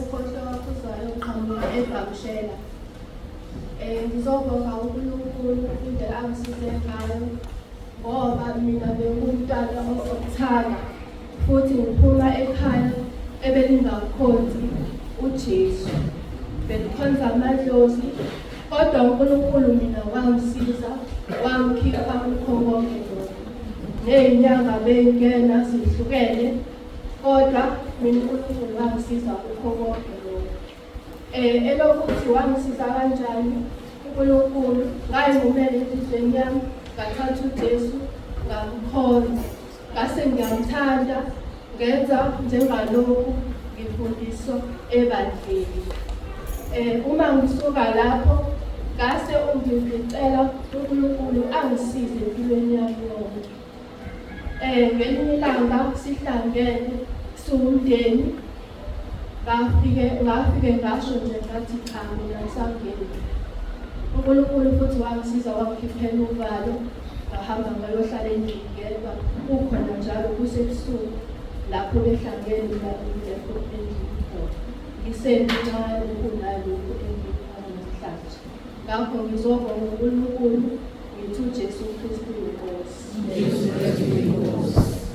uKhohlo kaKhuzwayo ngiqhamuka eBhamshela. Ngizobonga uNkulunkulu indlela angisize ngayo ngoba mina bengiwumntwana obuthaka futhi ngiphuma ekhaya ebelingakhonzi uJesu. Belikhonza amadlozi kodwa uNkulunkulu mina wangisiza wangikhipha kukho konke lokho. Ney'nyanga bey'ngena zihlukene kodwa mina uNkulunkulu wangisiza kukho konke lokho. Elokuthi wangisiza kanjani uNkulunkulu, ngayivumela enhliziyweni yami, ngathatha uJesu ngamkhonza, ngase ngiyamthanda, ngenza njengalokhu ngifundiswa ebandleni. Uma ngisuka lapho ngase ngicela uNkulunkulu angisize empilweni yami yonke. Ngelinye ilanga sihlangene siwumndeni, ngafike ngasho nje ngathi cha, mina ngisangeni. UNkulunkulu futhi wangisiza wangikhiphela uvalo, ngahamba ngayohlala endlini ngedwa, kukhona njalo kusebusuku lapho behlangene mina ngingekho endlini khona. Ngisemncane kunalokhu engikho namhlanje. Ngakho ngizobonga uNkulunkulu ngithi uJesu Kristu uyinkosi. Jesu Kristu uyinkosi.